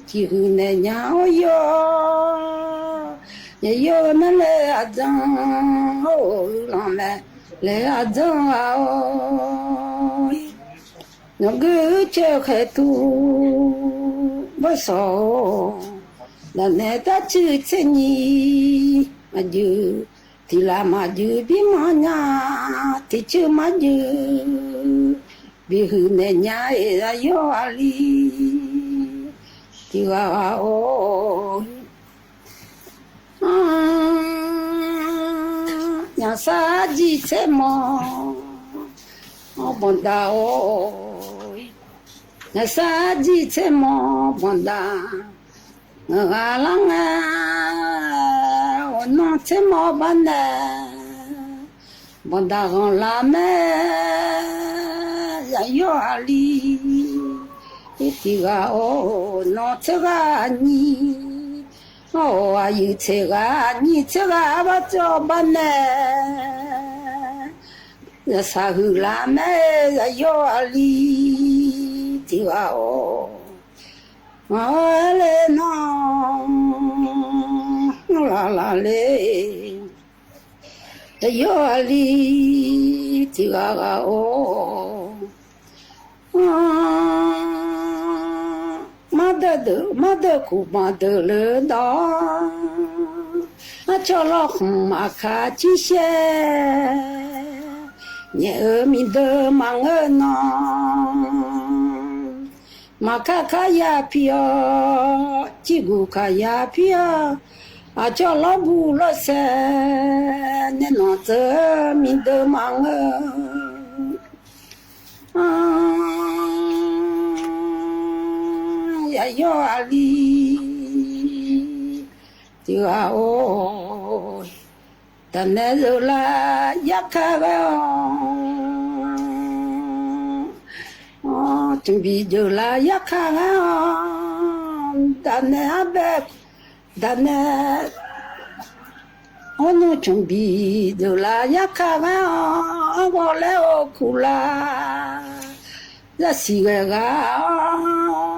ciqhuiq naeq nya-awr yawr, yawr-eu marle aqdzan-or, uqlanq mae laer aqdzan ghaq-or, nawq gui-eu coer khaeqtuv bawrshawq-or, lafnaeq tarcuir tser nyiq maqjuir, tiq laf maqjuir bir mar nya, tiqcuir maqjuir bihuiq naeq nya-e, yawr-aq li tiq ghaq ghaq-or, nyarsar arjir tser mawr, banqdaq-or, naqsar arjir tser mawr banqdaq, ngaq ghaq lar ngae, awqnan tser mawr bar nae, banqdaq ghanq lar mae, zaqyawr aqli tiq ghaq-or, nawq tser ghaq aqnyir, awq aqyuif tser ghaq aqnyir tser ghaq arbar cawv bar nae, zaqsaq huiq lar mae, zaqyawr aqli tiq ghaq-or, ngaq-aer le nawr, nawr laf laf le, zaqyawr aqli tiq ghaq ghaq-or, mardeuv deuq, mardeuv kuqbanq deuq leudawq, arcawv lawrkhmq aqkaq cirsaer, nyaef-euq miqdeuq maqngeur nawq, maqkar kar ya pir-awr, cirguq kaq ya pir-awr, aqcawv lawrbuq lawrsaer, nae nawq tseuv miqdeuq maqngeur. Zaqyawr aqli tiq ghaq-or, daqnaeq zeuqlaf yarkar ghae-awr, tmqbiq deuqlaf yarkar ghae-awr, daqnaeq arbae, daqnaeq arnmr tmqbiq deuqlaf yarkar ghae-awr, arghawq laer-awr kuqlar, zaqsiq ghae ghaq-awr,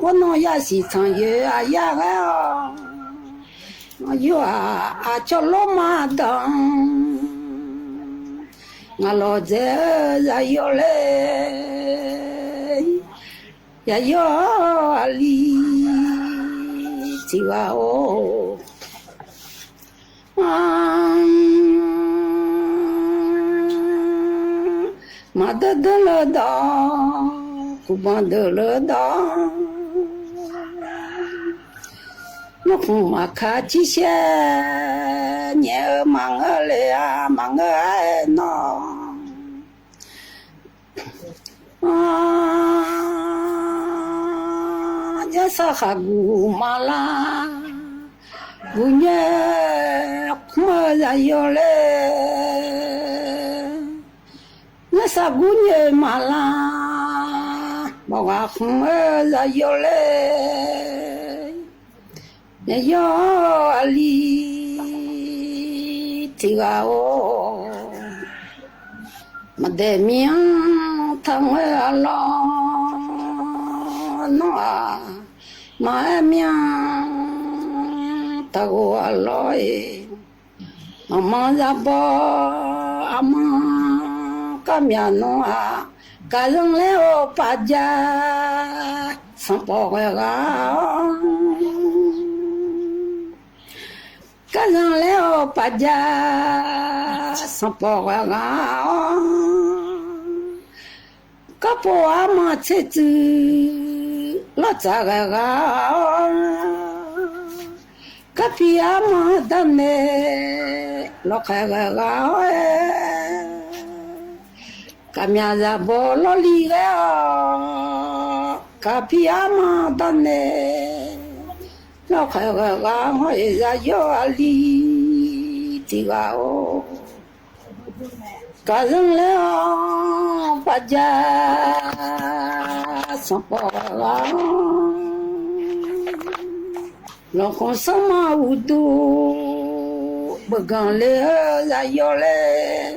arnmr zaqsiq tanqyoeq aqyar ghae-awr, yawr-aq aqcawv lawrma danq, ngaq lawqdzaeq-eu zaqyawr le, zaqyawr aqli tiq ghaq-or, maqdeur deur leudawq, kuqbanq deuq leudawq, lawrkhmq aqkaq cirsaer, nyaef-eu maqngeur le-a, maqngeur-aer nawq, yarsar khaqguq maqlar, guqnyoe khmr-eu zaqyawr le, yarsar guqnyoe maqlar, mawqghaq khmr-eu zaqyawr le, zaqyawr aqli tiq ghaq-or, maqdaeq mir-anr taqngoer-a lawr, nawr-aq maqaer mir-anr taqghof-a lawr-e, aqmanr zarbawr armanr karmyaq nawr-aq, gaqzanq laer-awr paqjav sanqpawf ghae ghaq-awr, gaqzanq laer-awr paqjav sanqpawf ghae ghaq-awr, garpov armanr tsertsuif lawrtsaf ghae ghaq-awr, garpir armanr darnae lawrkhaeq ghae ghaq-awr-aer, gaqmyaq zaqbawr lawrli ghae-awr, gaqpir armanr darnae lawrkhaeq ghae ghaq-awr, zaqyawr aqli tiq ghaq-or, gaqzanq laer-awr paqjav sanqpawf ghae ghaq-awr, lawqkhmq sanrma uqduq beuganq le-eu zaqyawr laer,